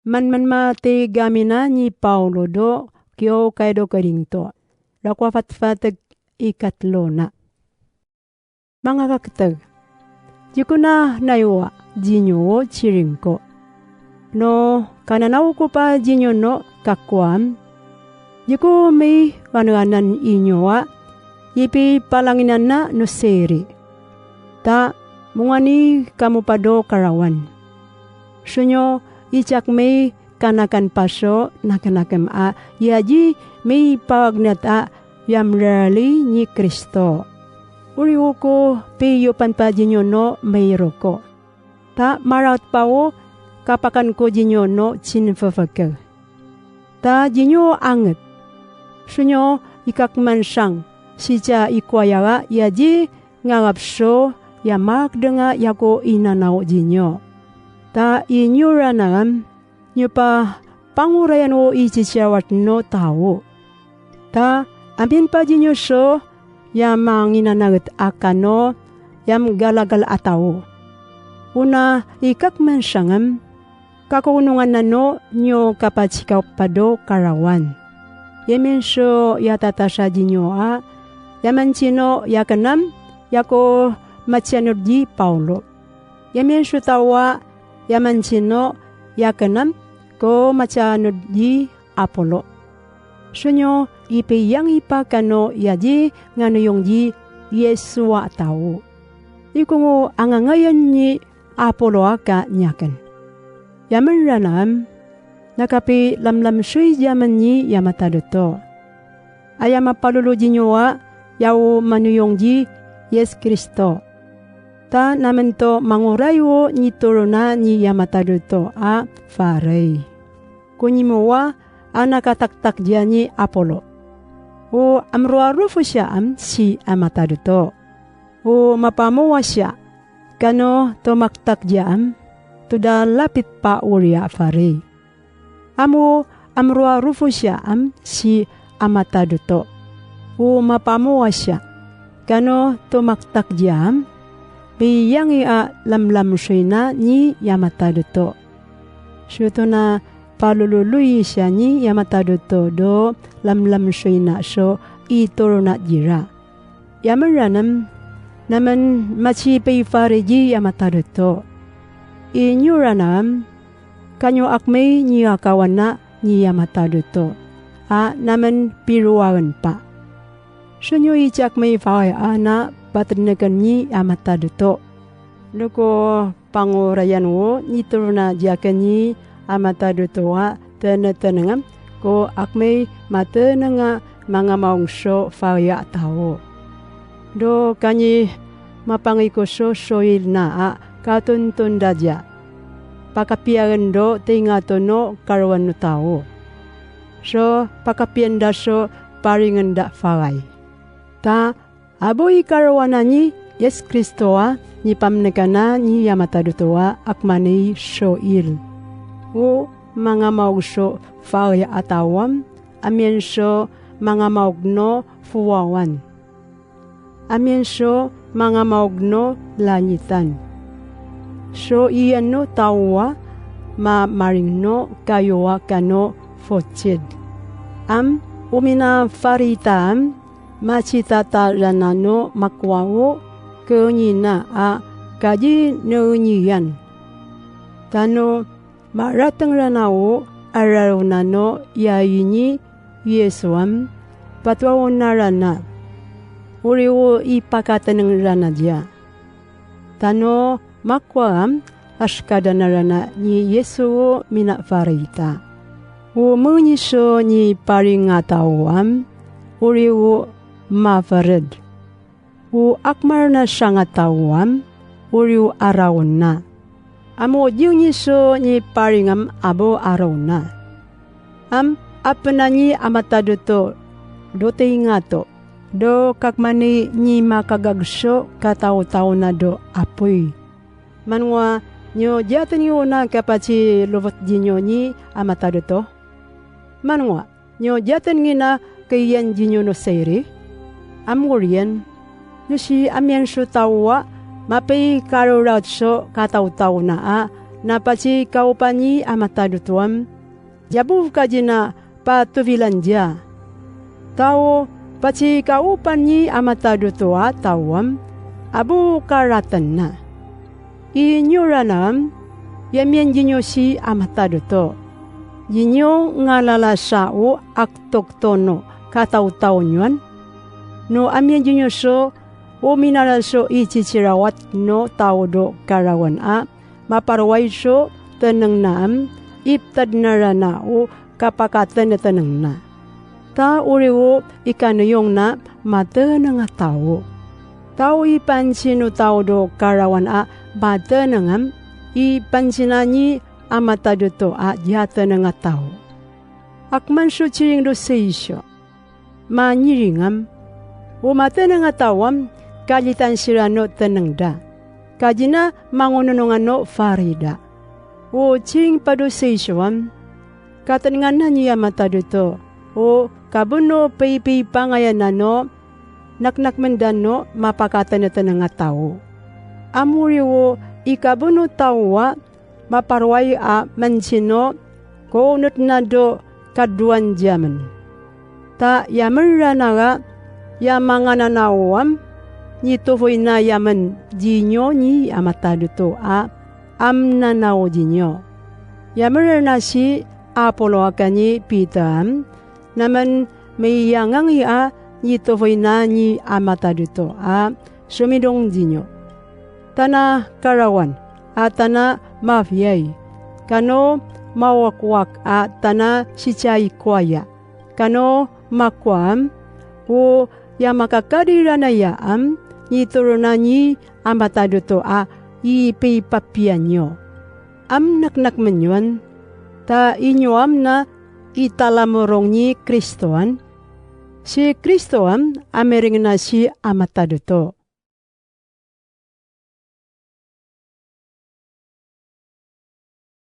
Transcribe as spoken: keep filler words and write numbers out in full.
Manman ma tegamina ni Paolo do kio kaido Korinto. Rako a fatfateg ikat lo na. Mangakaketeg. Di ko na naiwa dinyo o tiringko. No kananao ko pa dinyo no kakowa. Di ko mai ganaganan inyo a, ipi palanginan na no seri. Ta mongani kamo pa do karawan. Sonyo itiak mai kanakan pa so nakenakem a, ya di mai pawagnat a yamrali ni Kristo. Uriwo ko piyopan pa dinyo no mai roko. Ta maraot pa o kapakan ko dinyo no tinfofokeg. Ta dinyo anget. Sonyo ikakmansang sitia ikowa ya a, ya di ngarab so ya makdeng a yako inanao dinyo. Ta inyo rana a, nyopa pangorayan o ititiawat no tao. Ta amin pa dinyo so ya manginanaret a kano, ya mgalagal a tao. Ona ikakmansang am, kakoonongan na no nyo kapatikao pa do karawan. Ya amin so ya tatasa dinyo a, ya mantino ya kenam, yako matianod di Paolo. Ya amin so tao a, ya mantino ya kenam, ko matianod di Apolo. Sonyo ipiyangipa kano ya di nganuyong di Yesu a tao. Ikongo angangayan ni Apolo a ka niyaken. Ya amin rana am, na kapilamlamsoy di amen ni ya matadoto. Aya mapalolo dinyo a, ya o manuyong di Yesu Kristo. Ta na amen to mangoray o nitorona ni ya matadoto a farey. Ko nimo a, a na kataktak dia ni Apolo. O amroa rofosia am si a matadoto. O mapamowa sia, kano to maktak dia am, toda lapit pa oria farey. Amo amroa rofosia am si a matadoto. O mapamowa sia, kano to maktak dia am, miyangi a lamlamsoy na ni ya matadoto. Soto na palololoy sia ni ya matadoto do lamlamsoy na so itorona dira. Ya amen rana am, na amen matipey farey di ya matadoto. Inyo rana am, kanyo akmey ni akawan na ni ya matadoto. A na amen pirowaen pa. Sonyo itiak mey fawayan na pateneken ni ya matadoto. Roko pangorayan o nitorona diaken ni a matadoto a teneteneng ko akmey mateneng a mangamaong so faya tao. Do kani mapangiko so soyil na a katontonda dia. Pakapiya ren do teingato no karowan no tao. So pakapiya nda so paringen da faray. Ta abo i karowan na ni Yesu Kristo a ni pamenekan na ni ya matadoto a akmanei soyil. O mangamaog so faya tao am, amien so mangamaog no fowawan. Amien so mangamaog no langitan. So iyan no tao a, ma maring no kayo a kano fotied. Am o mina farey ta am, matitata rana no makowa o, keenyina a kadi neenyiyan. Tano marateng rana o ararona no yayi ni Yesu am, patoaona rana. Ori o ipakateneng rana dia. Tano makowa am, asikadana rana ni Yesu o mina farey ta. O mengiso ni paringa tao am, ori o mafered. O akmar na sanga tao am, ori o araona. Am o dingiso ni paring am abo araona. Am apena ni a matadoto do teingato, do kakmanei ni makagag so kataotaona do apoy. Manwa nyo diaten yo na kapati lovot dinyo ni a matadoto. Manwa nyo diaten ngina keiyan dinyo no seri. Am oriyan, nyosi amien so tao a, mapei karoraot so kataotaona a, na patikaopan i a matadoto am, ya bo kadina patofilan dia. Tao patikaopan i a matadoto a tao am, a bo karatanna. Inyo rana am, ya miyan dinyo si a matadoto. Dinyo ngalala sa o aktoktokno kataotaonyo an. No a miyan dinyo so o minaralso i cicirawat no tao do karawan a, maparwai so tenengna am, iptad na rana o kapakatenetenengna. Ta ori o i kaniyong na mateneng a tao. Tao i pansin o tao do karawan a mateneng am, i pansinan i a matadoto a giyateneng a tao. Ak man so ciring do seisyo. Mangiring am. O mateneng a tao am, kalitan siran o tenengda. Kadina mangononongan o farida. O ciring pa do seisyo am. Katenengan nan i a matadoto. O kabon o peipeipangayaan o, naknakmen dan o mapakateneteneng a tao. Amori o i kabon o tao a, maparwai a mansin o, koonot na do kadoan diamen. Ta yamen rana ga, ya mangananao am, ni tofoina yamen dinyo ni a matadoto a, am nanao dinyo. Yamen rana si Apolo akan i Pita am, namen meiyangang i a ni tofoina ni a matadoto a, somidong dinyo. Tana karawan, a tana mafiyai. Kano mawakwak a tana sisaikwaya. Kano makowa am, o ya makakadiranaya am, ni toronan i a matadoto a, i peipapian yo. Am naknakmen yo an, ta inyo am na i talamorong ni Kristo an. Si Kristo am a mereng na si a matadoto.